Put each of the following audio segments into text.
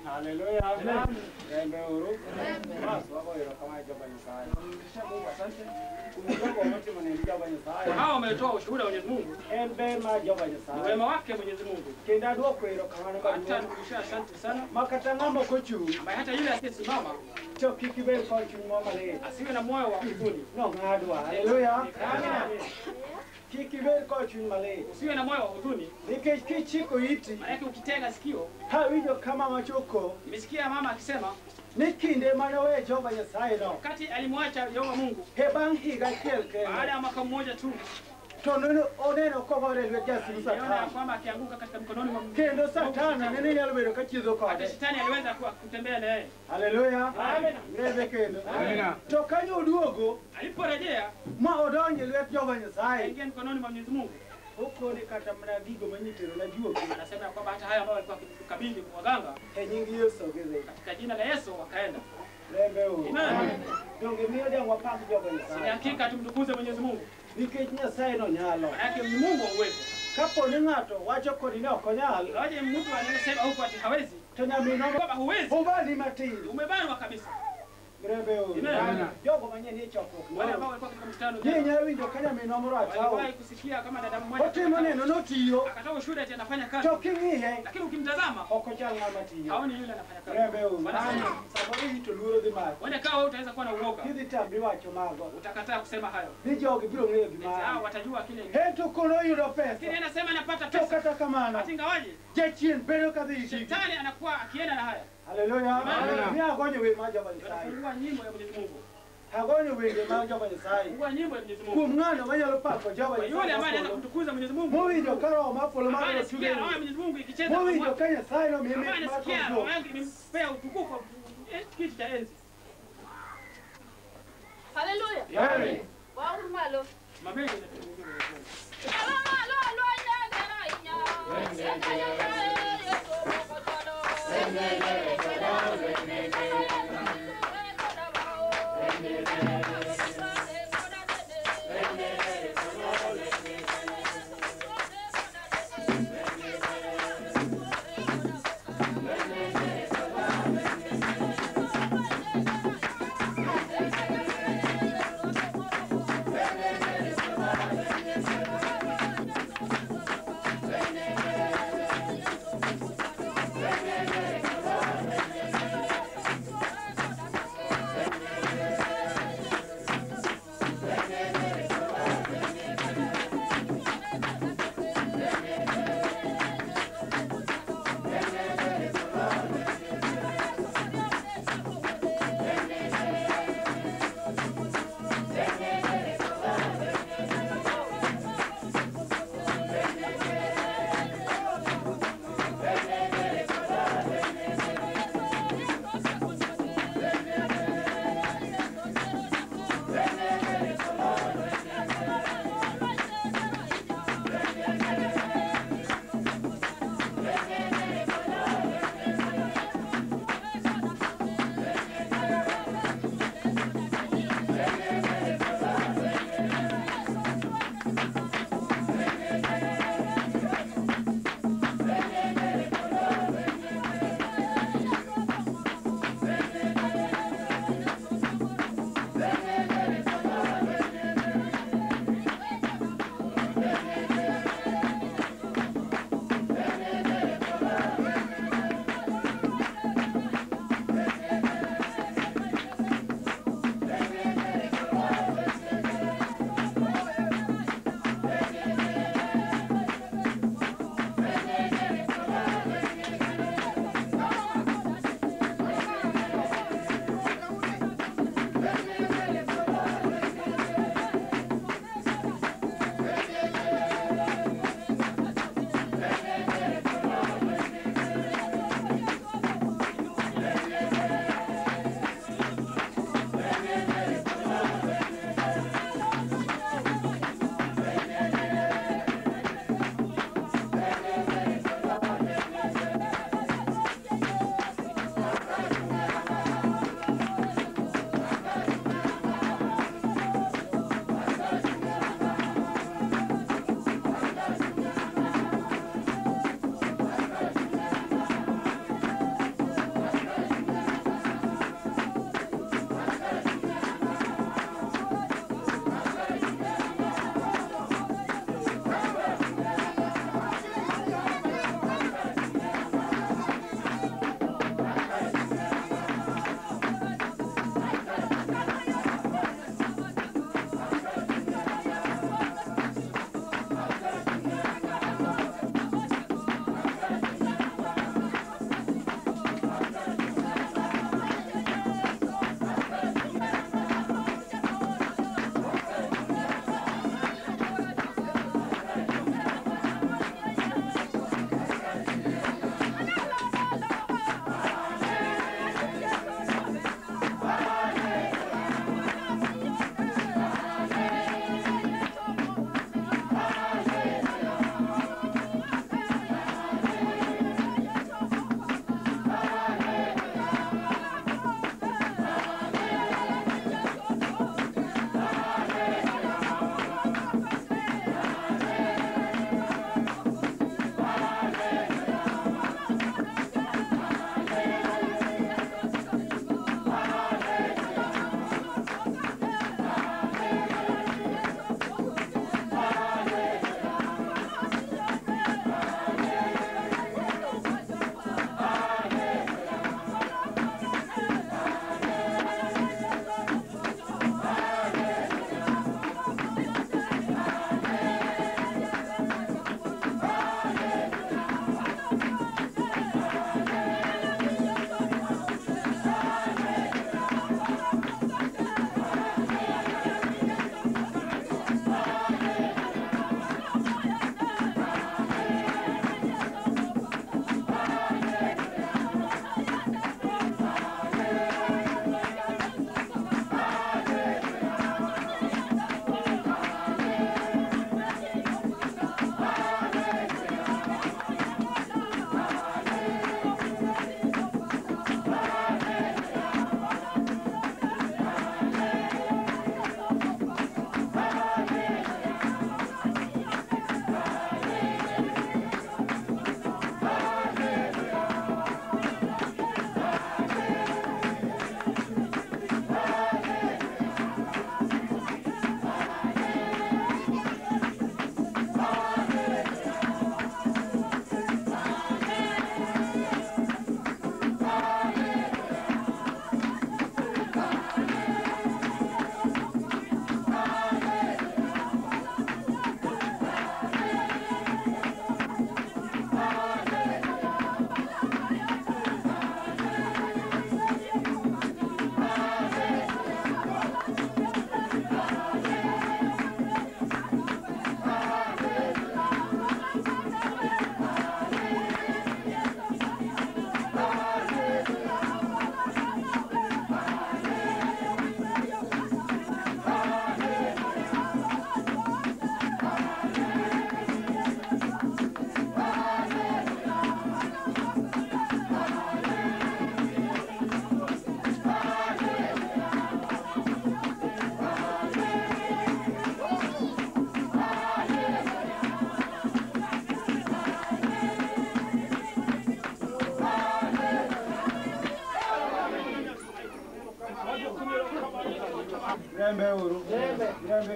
Haleluya. Rembe uru. Hao wametoa ushuhuda wa Mwenyezi Mungu. Ni wema wake Mwenyezi Mungu. Hata nikushia asante sana. Ambaye hata yule asiyesimama asiwe na moyo wa huzuni. Haleluya. Usiwe na moyo wa huzuni. Maana ukitega sikio, nimesikia mama akisema wakati alimwacha Yehova Mungu baada ya mwaka mmoja tu, aliona kwamba akianguka katika mkononi mwa Mungu. Hata shetani aliweza kutembea naye. Haleluya. Amen. Amen. Aliporejea aingia mkononi mwa Mwenyezi Mungu. Anasema kwamba hata haya ambayo alikuwa akikabidhi kwa waganga, katika jina la Yesu wakaenda. Amen. Ni hakika tumtukuze Mwenyezi Mungu. Maana ni Mungu wa uwezo. Ingawaje mtu anayesema huko ati hawezi, kwamba huwezi, umebanwa kabisa. Wale ambao walikuwa katika mkutano waliwahi kusikia kama dada mmoja akatoa ushuhuda ati anafanya kazi, lakini ukimtazama haoni yule anafanya kazi. Wale kama wewe utaweza kuwa na uoga, utakataa kusema hayo. Hao watajua kile. Lakini anasema anapata pesa. Ati ingawaje shetani anakuwa akienda na haya. Haleluya. Fungua nyimbo ya Mwenyezi Mungu. Fungua nyimbo ya Mwenyezi Mungu. Yule ambaye anaweza kumtukuza Mwenyezi Mungu. Anasikia roho ya Mwenyezi Mungu ikicheza. Anasikia roho yangu imempea utukufu kiti cha enzi. Haleluya. Amen. Wa Mabegi.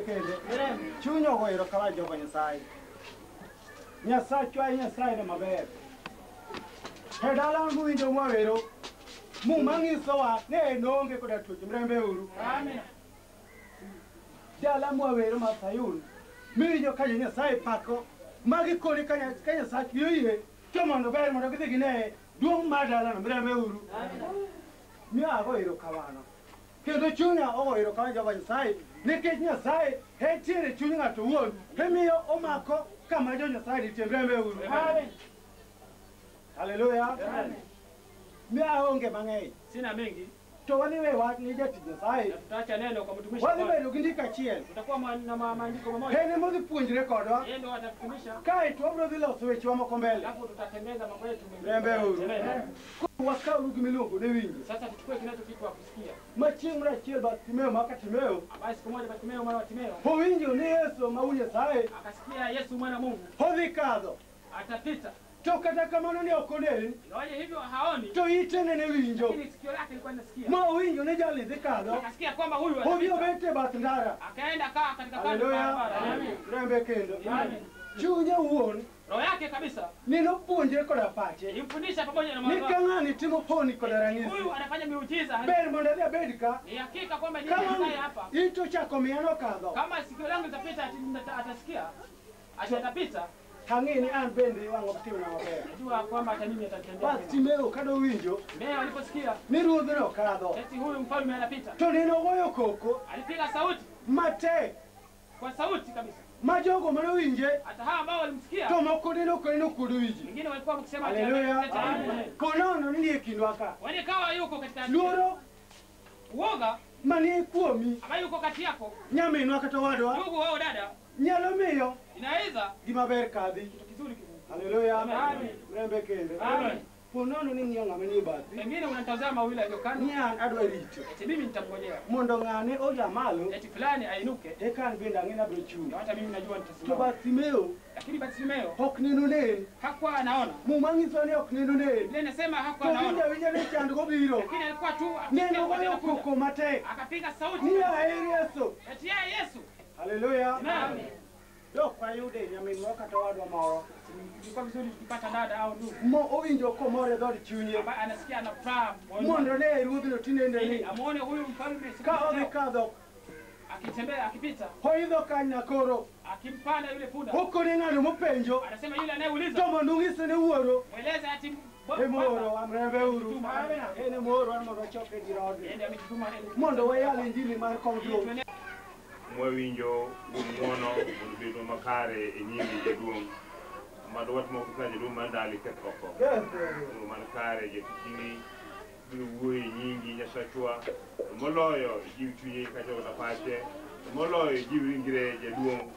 kende. Chuny ogoyo kama jogo Nyasaye. Nyasachwa Nyasaye no maber. E dala mowinjo mwawero, Muma nyisowa ni en oonge koda tuoche mrembe uru. Amen. Dala mwawero mar Sayun, miwinjo ka Nyasaye pako, magi koni ka Nyasaye oyie, to mondo ber mondo gidhi gine duong' mar dalano mrembe uru. Amen. Miyo ago erokamano. Kendo chunya ogo erokamano jogo Nyasaye, nikech Nyasaye entiere chuny ng'ato owuon, emiyo omako kama jo Nyasaye nitie mrembe uru. Amen. Haleluya. Miyo aonge mang'eny. Sina mengi. To wadhi wach ni jatich Nyasaye. Na tutaacha neno kwa mtumishi. Wadhi bedo gi ndiko achiel. Tutakuwa na maandiko mamoja. En ema odhi puonjre kodwa. Yeye ndo atatufundisha. Kae to wabiro dhi loso wechewa moko mbele. Alafu tutatembeza mambo yetu mengine. Mrembe uru. Wakaw gima iluongo ni winjo. Sasa tuchukue kinachoitwa kusikia. Ma chieng' moro achiel Bartimeo ma Timeo. Ambaye siku moja Bartimeo mwana wa Timeo. Owinjo ni Yesu ma wuon Nyasaye. Akasikia Yesu mwana wa Mungu. Odhi kadho. Atapita. To kata kamano ni ok onen. Ingawaje hivyo haoni. To ite nene winjo. Lakini sikio lake lilikuwa linasikia. Ma owinjo ni jali dhi kadho. Akasikia kwamba huyu Odhi obet e bath ndara. Akaenda kaa katika kando ya barabara. Amen. Rembe kendo. Amen. Chunye owuon. Roho yake kabisa. Ni nopuonjre koda pache. Ilimfundisha pamoja na mawazo. Ni ka ng'ani timo honni koda ranyisi. Huyu anafanya miujiza. Ber mondo adhi abed ka. Ni hakika kwamba ndiye Nyasaye hapa. Ito chako miya nokadho. Kama sikio langu litapita atasikia. Atapita. Tang'e ni an bende wang' ok timna maber. Najua kwamba hata mimi atanitendea. Bartimeo kadowinjo. Meo aliposikia ni ruodhno okadho. Eti huyu mfalme anapita. To neno goyo koko. Alipiga sauti. Matek. Kwa sauti kabisa. Ma jogo manowinje. Hata hawa ambao walimsikia. To moko neno koneno kuodo wiji. Wengine walikuwa wakisema Haleluya. Konono ni e kindwa ka. Wale kawa yuko katika luoro. Uoga manie kuomi. Ambaye yuko kati yako. Nyaminwa kata owadwa. Ndugu wao dada. Nyalo miyo inaweza gima ber kadhi. Kitu kizuri kizuri. Haleluya. Amen. Mrembe kendo. Amen. Ponono ni ng'iyo ng'ama ni bathi. Pengine unatazama yule aliyo kando. Ni an adwa rito. Eti mimi nitamngojea. Mondo ng'ane oja malo. Eti fulani ainuke. Eka an bende ang'e nabiro chung'. Hata mimi najua nitasimama. To Bartimeo. Lakini Bartimeo ok neno nen. Hakuwa anaona. Muma nyiso ni ok neno nen. Biblia inasema hakuwa anaona. To winjo winjo ni chandruok obiro. Lakini alikuwa tu neno goyo koko matek. Akapiga sauti. Ni aheri Yesu. Eti yeye Yesu. Haleluya. Amen. Dok wayude nyaminwa kata owadwa moro. Ilikuwa vizuri tukipata dada au ndugu. Mo owinjo komor e dhood chunye. Ambaye anasikia ana furaha moyoni. Mondo ne ruodhno tinende ni. Amuone huyu mfalme siku Ka odhi kadho. Akitembea akipita. Oidho kanyna koro. Akimpanda yule punda. Okone ng'ano mopenjo. Anasema yule anayeuliza. To mondo ung'ise ne wuoro. Mweleze ati Emoro amrembe uru. En emoro an mondo wachok e dier odni. Yeye ametutuma Mondo wayal injili mar kom duong'. Mwawinjo ng'uono mondo bedwa makare e nyimi jaduong'. Mado wach moko ka jaduong' mar ndalo iketh oko. Mondo man kare jatichni biro wuoyo e nyingi Nyasachwa. To moloyo ijiw chunye kaachiel koda pache. To moloyo ijiw ringre jaduong'.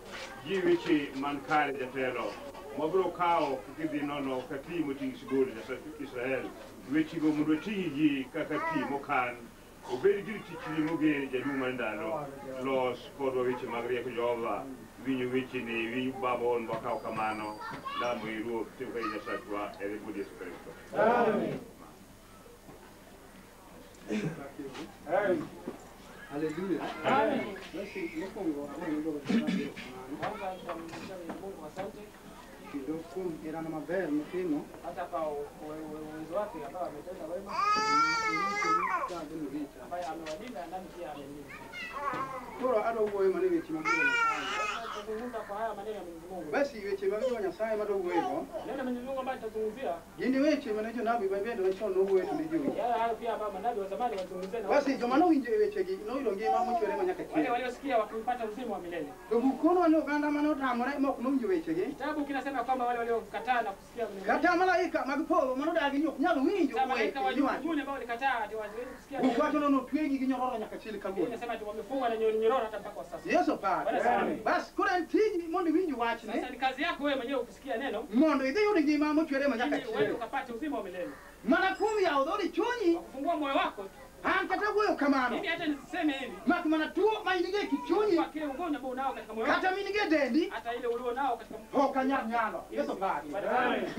Jiw weche man kare jatelo. Mabiro kawo kik idhi nono ka pi moting'o sigol Nyasach Israel. Wechego mondo oting' ji kaka pi mokan. Obed gir tichni mogen jaduong' mar ndalo. Los kodwa weche mag rieko Jehova. Winjo wecheni, winj Baba on wakaw kamano. Lamo i Ruoth timo ka Nyasachwa e ring Yesu Kristo. Amen. Haleluya. Amen. Basi mokwongo agoyo ne Kwanza tunamshukuru Mungu asante. Kendo kuom herano maber motimo. Hata kwa uwezo wake ambao ametenda wema. Ambaye amewalinda nami pia amenilinda. Koro adwa wuoyo mana e weche mag Nyasaye. Tuzungumza kwa haya maneno ya Mwenyezi Mungu. Basi weche mag Nyasaye madwa wuoyogo. Neno la Mwenyezi Mungu ambayo tutazungumzia. Gin weche mane jonabi mabende machon nowuoyo to ne jowinjo. Yale hayo pia ambao manabii wa zamani walizungumzia na Basi joma nowinjo e wechegi noyudo ngima mochwere manyaka wale chieng'. waliosikia wakipata uzima wa milele. To buk konowa ni oganda mane otamore mok nowinjo wechegi. Kitabu kinasema kwamba wale waliokataa na kusikia maneno. Kata malaika mag polo manodagi ni ok nyal winjo Kama malaika wa weche miwacho. mbinguni ambao walikataa ati hawawezi kusikia. Buk wacho ni notwegi gi nyororo nyaka chil kawuono. Inasema ati wamefungwa na nyororo hata mpaka sasa. Yesu pake. Bas koro en tiji mondo iwinj wachni. Sasa ni kazi yako wewe mwenyewe kusikia neno. Mondo idhi yud ngima mochwere manyaka Ili uende chieng'. ukapate uzima wa milele. Mana kuom yawo dhoodi chunyi Kufungua moyo wako An kata wuoyo kamano. Mimi hata nisiseme hivi. Mak mana tuo ma in-go e kichunyi. Kwa kile ugonjwa ambao unao katika moyo. Kata min-go e dendi. Hata ile ulio nao katika ok anyal nyalo. Yesu paki.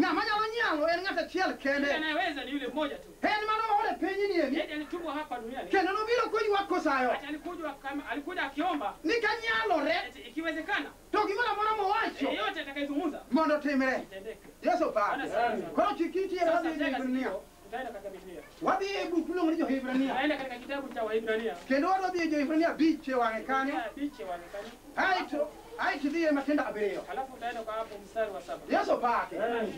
Ng'ama nyalo nyalo en ng'at achiel kende. Yule anayeweza ni yule mmoja tu. En mano oore piny ni eni. Yeye alitumwa hapa duniani. Kendo nobiro koywak kosayo. Hata alikuja kama alikuja akiomba. Ni kanyalore. Ikiwezekana. To gimoro amora mowacho. Yeyote atakayezungumza. Mondo timre. Itendeke. Yesu paki. Koro chik iti e wadhi e Hibrania. Tutaenda katika Biblia. Wadhi e buk miluongo ni Jo-Hibrania. Tutaenda katika kitabu cha Waebrania. Kendo wadwa dhi e Jo-Hibrania 5 e wang'e kanyo. 5 wang'e kanyo. Aeto idhi e Matendo 7. Alafu utaenda kwa hapo mstari wa 7. Yesu paki.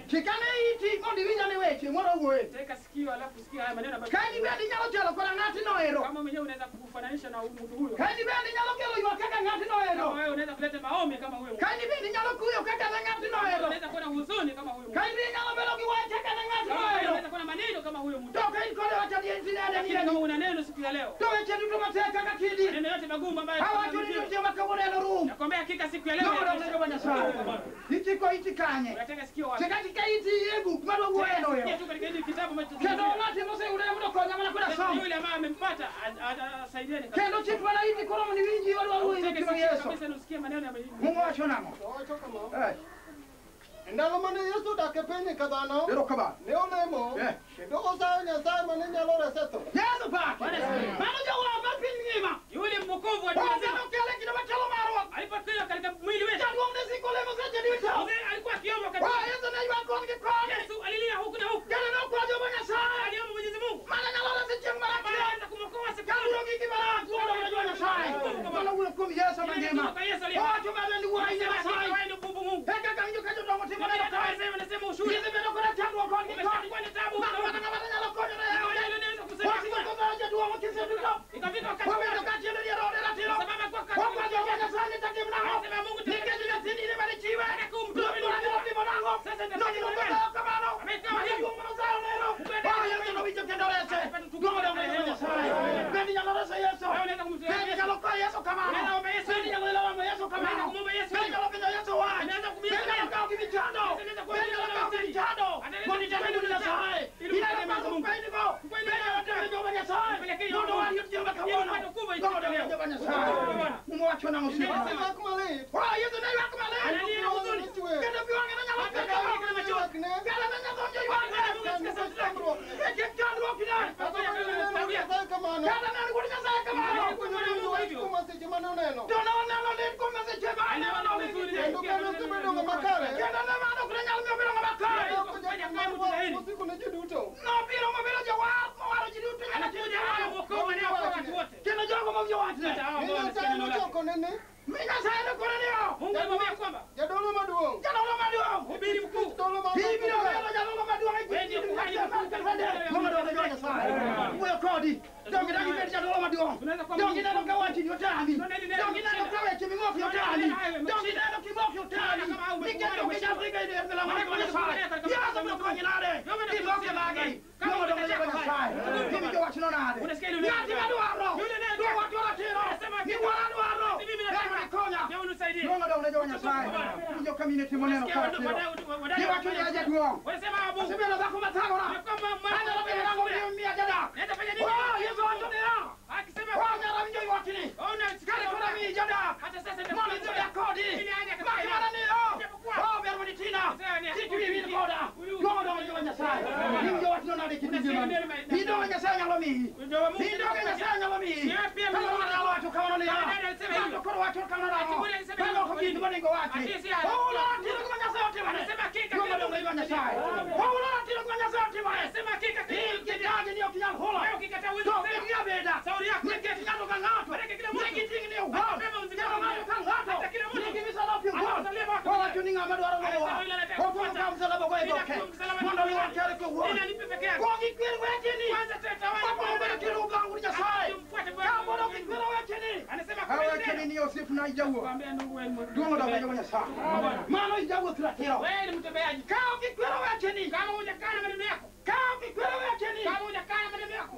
Chikane iti mondo iwinj ane weche mondo owuoye. Teka sikio alafu sikia haya maneno ambayo. Ka in bende inyalo chalo koda ng'atno ero. Kama mwenyewe unaweza kufananisha na mtu huyo. Ka in bende inyalo kelo ywak kaka ng'atno ero. Kama wewe unaweza kuleta maombi kama huyo. Ka in bende inyalo kuyo kaka ng'atno ero. Unaweza kuwa na huzuni kama huyo. Ka in bende inyalo bedo gi wach kaka ng'atno ero. Unaweza kuwa na maneno kama huyo mtu. To ka in kode wacho ni en kama una neno siku ya leo. To weche duto matek kaka kidi. Maneno yote magumu ambayo. Awacho ni duto ma kawuono en orum. Nakwambia hakika siku ya leo. Ichiko iti kanye. Unataka sikio wapi? Chika iti e buk madwa wuoye no Sikia tu katika hili kitabu ambacho Kendo ng'ati moseyude mondo konya mana koda somo. Yule ambaye amempata asaidiane. Kendo chik mana iti koro mondo iwinji wadwa wuoyo e gima Yesu. Kabisa usikie maneno ya Mungu wacho nang'o? Owacho kama. Ndalo mane Yesu odak e piny ka dhano, ne olemo, kendo osayo Nyasaye mane nyalo rese tho. Yesu paki. Mano jawar mar piny ngima. Yule mwokovu wa dunia nzima. Onge nokele kido machalo marwa. Alipokuja katika mwili wetu. Jaduong' ne siko lemo seche duto. Mzee alikuwa akiomba katika. Yesu ne ywak koni gi koni. Yesu alilia huku na huku. Kendo nokwayo Jehova Nyasaye. Aliomba Mwenyezi Mungu. Mane nyalo rese chieng' marach. Anaweza kumwokoa siku. Kaluwo gi gima rach. Luoro mana Nyasaye. Mano wuoyo kuom Yesu mangima. Owacho bende ni wuoyi Nyasaye. Wewe ni mbubu Mungu. Eka ka winjo ka jodongo timo neno kae. Wanasema ushuhuda. Gidhi bedo koda chandruok koni gi koni. Kwa ni tabu. Mak mana ng'ama nyalo konyore e ode. Anaweza kusema. Wasiko kosayo jaduong' kise duto. Ikafika wakati Wabedo kaachiel e dier ode ratiro. sababu kwa Wakwayo Jehova Nyasaye ni tatim nang'o? Anasema Mungu Nikech nyathini ni mane chiwe. Kumtoa Nobiro timo nang'o? Sasa Nobiro kosayo kamano. Amekawa hivi. Jaduong' manosayo neno. Oh, Yesu nowinjo kendo rese. Duong' odong' ne Jehova Nyasaye. Bende inyalo reso Yesu. Wewe unaweza kumtoa Bende inyalo kwayo Yesu kamano. Unaweza omba Yesu. Bende inyalo lamo Yesu kamano. Unaweza kumwomba Yesu. Bende inyalo penjo Yesu wach. Unaweza kumwomba Bende inyalo kawo gimichando. Unaweza kuomba Bende inyalo kawo gimichando. Ataleta Mondo item mchando. ne Nyasaye. Ili Ineno upate kaso Mungu. kwenygo. Kweli Bende wateme Jehova Nyasaye. Upelekee Mondo Mungu. warito Jehova Ili kawuono. upate nguvu Duong' odong' ne leo. Jehova Nyasaye. Muma wacho nang'o Yesu osiepna? ywak malit. Oh, Yesu ne ywak malit. Analia na huzuni. Kendo pi wang'e ne nyalo Hata ketho. kama kama machozi. Kendo ne nyalo donjo ywakne. Chandruokne. Nikech chandruokne. Kata kamano ne en Nyasaye kamano. Kata ne en wuod Nyasaye kamano. Nopuonjo winjo wach kuom masiche mane oneno. To noneno lit kuom masiche ma Anaona huzuni. Kendo kane osebedo ng'ama kare, Kendo ne mano ok ne nyal miyo obedo ng'ama kare. ne ok ojal mar osiko ne ji duto. Nobiro mobedo jawar mowaro ji duto nyaka chieng' Anakuja jawar. mwokovu anayeokoa watu wote. Kendo jogo mowinjo wachne. Hata hao Ni ambao wanasikia Nyasaye neno lake. nochokone ni Mi Nyasaye nokone niyo. Mungu alimwambia kwamba jadolo maduong'. Jadolo maduong'. mhubiri mkuu Dolo mar Ibiro bedo jadolo maduong' e Wewe ndiye kuhani mkuu. Mama dongo jo Nyasaye. Wuoyo kodi. Donge dagi bed jadolo maduong'. Tunaweza kuwa Donge ineno ka wachni otami. Tunaona ile neno Donge ineno ka weche mimoki otami. Donge ineno kimoki otami. Nikech ok inyal ringo e milango mar Nyasaye. Yesu biro konyi nade? Kimoki magi. Mama dongo jo Nyasaye. Iwinjo wachno nade? Unasikia ile neno? Ng'ati madwaro. Yule naye Dwa wach ratiro. Anasema Ni wuora dwaro. Si mimi nasema. Ema nikonya. Ndio unisaidie. Duong' odong' ne jo Nyasaye. Winjo ka mine timo neno Unasikia ka ratiro. Giwacho ni ajaduong'. Wanasema Mungu. Asebedo dhako mathagora. Kwamba mwana Anyalo bedo nang'o miya jadak. Naweza fanya nini? Oh, Yesu wacho niya. Akisema Oh, nyalo winjo ywakni. ona Kare koro miyi jadak. hata sasa Mondo idhi odak kodi. Ili aje Mak akafanya. mana ni o. Ijapokuwa. Oh, ber mondo itina. Sasa ni- Kik wiyi wil koda. Huyu- Duong' odong' ne Jehova Nyasaye. Iwinjo wachno nade kit ngimani? Idonge Nyasaye nyalo miyi. Ndio Mungu. Idonge Nyasaye nyalo miyi. Yeye pia Kama Mungu. ng'ato nyalo wacho kamano niya. Dada alisema hivyo. Ng'ato koro wacho kamano nang'o? Ati kule alisema Mano hivyo. ok gik monego wachi. Ati si haya. Ohulo ratiro gima Nyasaye otimone. Anasema hakika Duong' odong' ne Jehova Nyasaye. Ohulo ratiro gima Nyasaye otimone. Anasema hakika Il kidagi ni ok inyal hulo. Wewe ukikataa huwezi To kusema. bed abeda. Sauri yako. Nikech ng'ato ka ng'ato. Maanake kila mtu. Nigi ting'ne owuon. Atabeba mzigo Kendo wake. ng'ato ka ng'ato. Hata kila mtu. Nigi msalaba owuon. Atasalia wake. Owacho ni ng'ama dwaro luwa. Anasema yule anataka Okwongo kufuata. kaw msalaba go e Bila goke. kuwa msalaba Mondo ni mi wakere kowuon. Ili alipe peke yake. Kuong ikwer wecheni. Kwanza tutawala. Kapok obedo kendo ugangu Nyasaye. Tumfuate Bwana. Kapok ok ikwero wecheni. Anasema kwa Awachoni ni osiepna ijawuoth. Kwambia ndugu wewe. Duong' odong' ne Jehova Nyasaye. Mano ijawuoth ratiro. Wewe ni mtembeaji. Ka ok ikwero wecheni. Kama hujakana maneno yako. Ka ok ikwero wecheni. Kama hujakana maneno yako.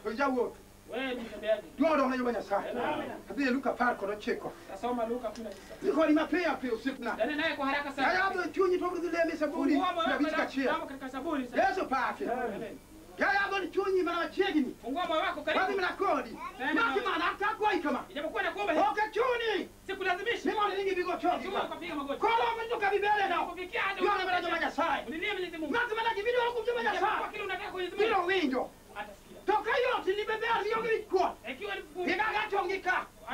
To ijawuoth. Wewe ni mtembeaji. Duong' odong' ne Jehova Nyasaye. Adhi e Luka 19. Tasoma Luka 19. Dhi kodi mapiyo apiyo osiepna. Dana naye kwa haraka sana. Ayadho chunyi to obiro dhi lemi Saburi Fungua moyo wako 51. na katika Saburi. Yesu paki. Amen. Fungua moyo wako karibu. Ijapokuwa nakuomba hivi. Sikulazimishi. Ukapiga magoti. Kufikia hata ulilie Mwenyezi Mungu. Kwa kile unataka kwa Mwenyezi Mungu. Atasikia. Ikiwa ni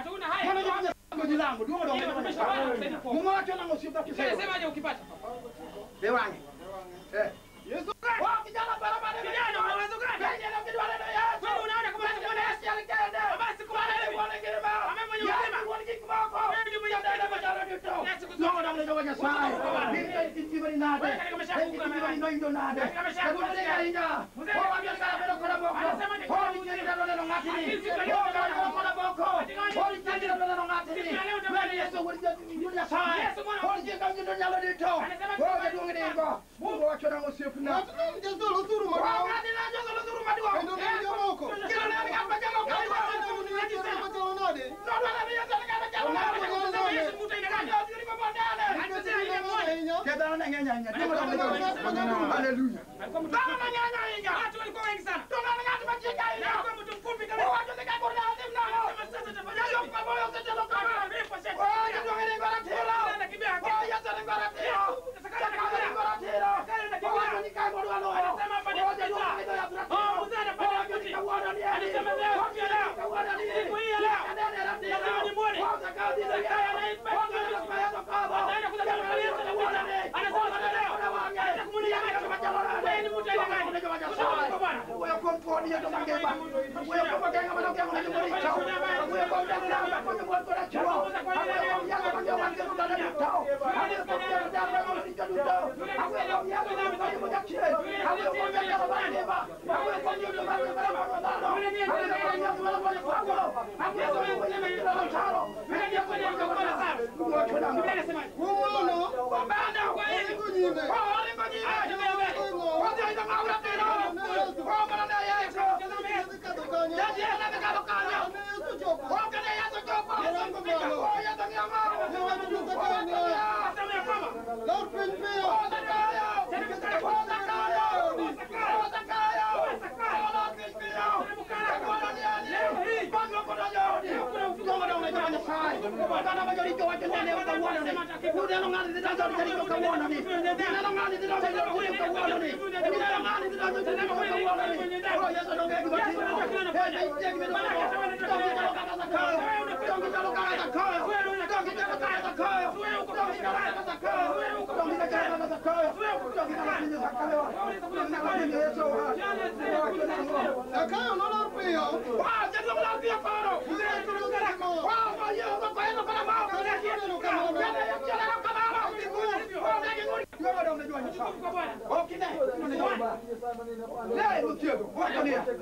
hata haya. Semaje ukipata? Yesu Kijana una uwezo gani? Wewe unaona kama unaweza kuona Yesu? Basi kubali hivi. Ambaye mwenye uzima. Wewe ndiye mwenye uzima. Yesu Hallelujah. Watu walikuwa wengi sana. Alikuwa mtu mfupi kabisa. Anasema sasa tafanya vipi? Anasema hapa ni pesa. Oh, mzee anapanda mti. Anasema leo siku hii ya leo lazima nimuone. Zakayo anaipa. Ataenda kutazama Yesu anapita. Anasema leo anataka kumuuliza macho. Wewe ni mtu aina gani? Kutoka kwa Bwana.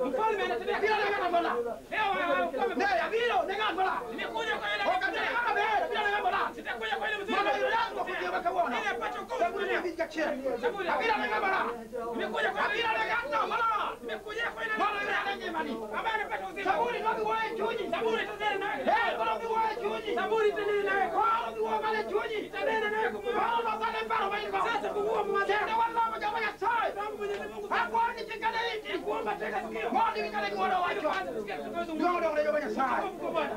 Mfalme anatembea. Leo nimekuja kwa yule sitakuja kwa yule mzee. Ili apate wokovu. Nimekuja kwa yule nimekuja kwa yule ambaye anapata uzima. Saburi itanena nawe. Saburi itanena nawe. Itanena nawe kumwomba. Sasa fungua mawazo. Sababu Mwenyezi Mungu nikuomba tega sikio. Kusikia tutakayozungumza. Kwa Bwana.